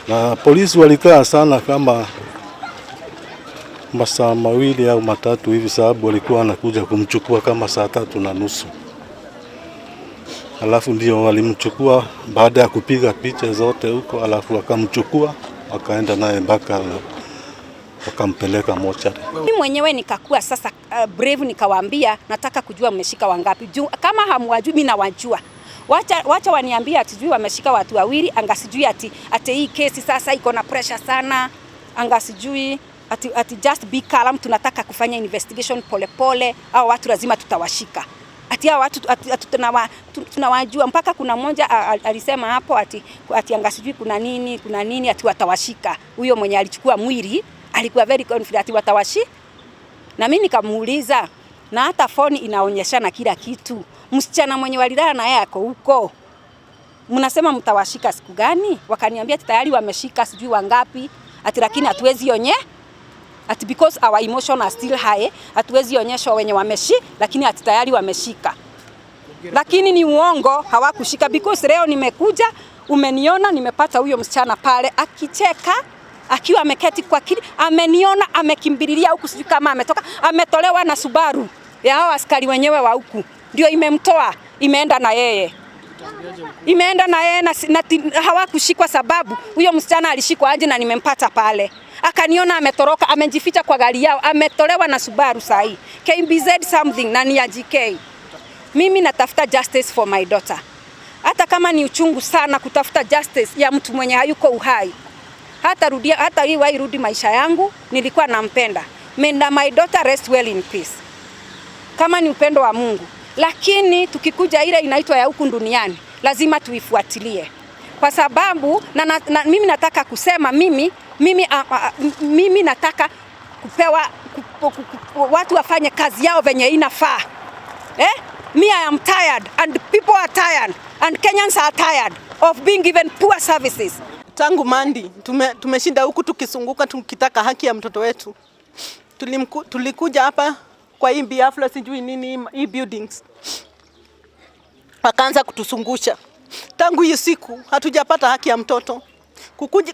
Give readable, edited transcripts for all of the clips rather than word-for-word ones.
Na polisi walikaa sana kama masaa 2 au 3 hivi, sababu walikuwa wanakuja kumchukua kama saa 3:30. Alafu ndio walimchukua baada ya kupiga picha zote huko, alafu wakamchukua wakaenda naye mpaka wakampeleka mochari. Mimi mwenyewe nikakuwa sasa brave, nikawaambia nataka kujua mmeshika wangapi. Juu kama hamwajui mimi nawajua. Wacha waniambie ati sijui wameshika watu wawili, anga sijui ati hii kesi sasa iko na pressure sana, anga sijui ati just be calm, tunataka kufanya investigation pole pole, au watu lazima tutawashika. Ati hao watu ati tunawajua. Mpaka kuna mmoja alisema hapo ati anga sijui kuna nini, kuna nini, ati watawashika. Huyo mwenye alichukua mwili alikuwa very confident ati watawashi. Na mimi nikamuuliza, na hata phone inaonyeshana kila kitu. Msichana mwenye walilala na yeye ako huko, mnasema mtawashika siku gani? Wakaniambia ati tayari wameshika sijui wangapi, ati lakini hatuwezi onye, ati because our emotion are still high, hatuwezi onyesha wenye wameshi, lakini ati tayari wameshika. Lakini ni uongo, hawakushika, because leo nimekuja, umeniona, nimepata huyo msichana pale akicheka akiwa ameketi kwa kiti, ameniona, amekimbililia huku, sijui kama ametoka, ametolewa na Subaru ya hao askari wenyewe wa huku, ndio imemtoa, imeenda na yeye. Imeenda na yeye na hawakushikwa, sababu huyo msichana alishikwa aje na nimempata pale. Akaniona ametoroka, amejificha kwa gari yao, ametolewa na Subaru sahi. KBZ something na ni ya GK. Mimi natafuta justice for my daughter. Hata kama ni uchungu sana kutafuta justice ya mtu mwenye hayuko uhai. Hata rudia, hata hii wahi rudi maisha yangu, nilikuwa nampenda. May my daughter rest well in peace. Kama ni upendo wa Mungu. Lakini tukikuja ile inaitwa ya huku duniani, lazima tuifuatilie. Kwa sababu na mimi nataka kusema mimi nataka kupewa watu wafanye kazi yao venye inafaa. Me, I am tired and people are tired and Kenyans are tired of being given poor services. Tangu Monday tumeshinda huku tukisunguka tukitaka haki ya mtoto wetu. Tulikuja hapa kwa hii Biafra sijui nini hii buildings. Wakaanza kutusungusha. Tangu hiyo siku hatujapata haki ya mtoto.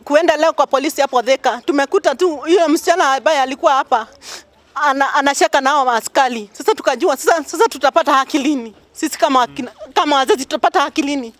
Kuenda leo kwa polisi hapo Thika, tumekuta tu yule msichana ambaye alikuwa hapa anashaka nao askari. Sasa tukajua sasa tutapata haki lini? Sisi kama wazazi tutapata haki lini?